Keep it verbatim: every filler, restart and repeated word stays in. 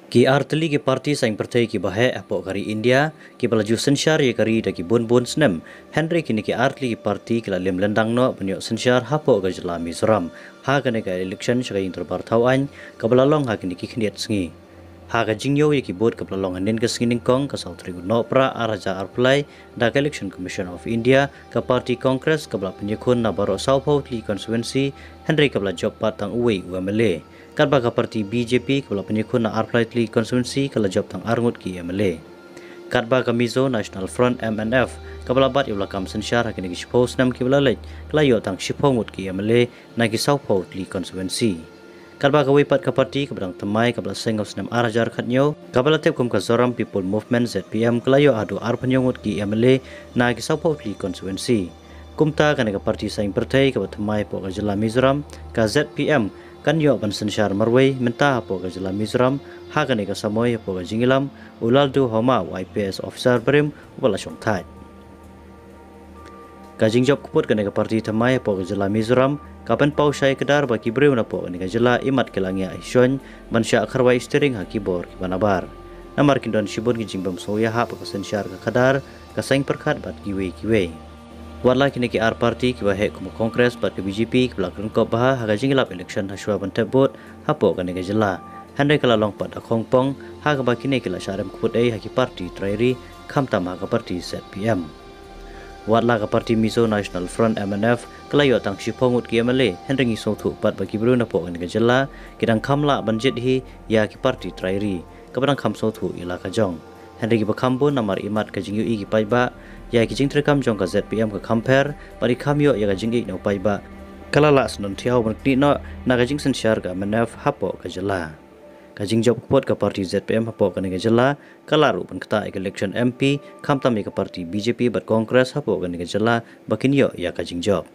Ki artylli ki parti seng pyrthei kiba heh hapoh ka ri India kiba la ju synshar ïa ka ri da ki bun bun snem, hynrei kine ki artylli ki parti ki la lem lyndang noh ban ïoh synshar hapoh ka jylla Mizoram ha kane ka election sha ka ïing dorbar thaw aiñ kaba la long ha kine ki khyndiat sngi. Ha ka jingïoh ïa ki vote kaba la long hynnin ka sngi nyngkong ka saw tarik u Nohprah ar hajar arphew lai da ka Election Commission of India, ka parti Congress kaba la pynïakhun na baroh sawphew tylli constituency, hynrei kaba la jop pat tang uwei u M L A. Katba ka parti B J P kaba la pynïakhun na arphew lai tylli constituency ka la jop tang arngut ki M L A. Katba ka Mizo National Front M N F kaba la bat ïa u lakam synshar ha kine ki shiphew snem kiba la leit ka la ïoh tang shiphew ngut ki M L A na ki sawphew tylli constituency. Katba kawei pat ka parti kaba dang thymmai kaba la seng ha u snem ar hajar khathynñiew kaba la tip kum ka Zoram People Movement Z P M ka la ïoh haduh arphew hynñiew ngut ki M L A na ki sawphew tylli constituency. Kumta kane ka parti seng pyrthei kaba thymmai hapoh ka jylla Mizoram ka Z P M kan ïoh ban synshar marwei mynta hapoh ka jylla Mizoram ha kane ka samoi hapoh ka jingïalam u Lalduhoma u I P S officer barim uba la shongthait. Ka jingjop kput kane ka parti thymmai hapoh ka jylla Mizoram ka pynpaw shai kdar ba ki briew napoh kane ka jylla imat ki la ngiah hi shon ban shah kharwai steering ha ki bor kiba nabar. Namar kin don shibun ki jingbym sngewïahap ha ka synshar ka khadar ka seng pyrkhat bad kiwei kiwei. Watla kine ki ar parti kiba heh kum ka Congress bad ka B J P kiba la kren kop bha ha ka jingïalap election hashwa ban thep vote hapoh kane ka jylla, hynrei ka la long pat da khongpong ha kaba kine ki la shah rem kput ei ha ki parti trai ri khamtam ha ka parti Z P M. Watla ka parti Mizo National Front M N F ka la ïoh tang shiphew ngut ki M L A, hynrei ngi sngewthuh pat ba ki briew napoh kane ka jylla ki dang kham lah ban jied hi ïa ki parti trai ri kaba dang kham sngewthuh ïa la ka jong. Hynrei kiba kham bun namar imat ka jingïohi ki paidbah ïa ki jingtreikam jong ka Z P M ka kham pher bad ki kham ïoh ïa ka jingïeit na u paidbah, ka la lah sngewthuh ban knieh noh na ka jingsynshar ka M N F hapoh ka jylla. Ka jingjop kput ka parti Z P M hapoh kane ka jylla ka lah ruh ban ktah ïa ka election M P khamtam ïa ka parti B J P bad Congress hapoh kane ka jylla ba kin ïoh ïa ka jingjop.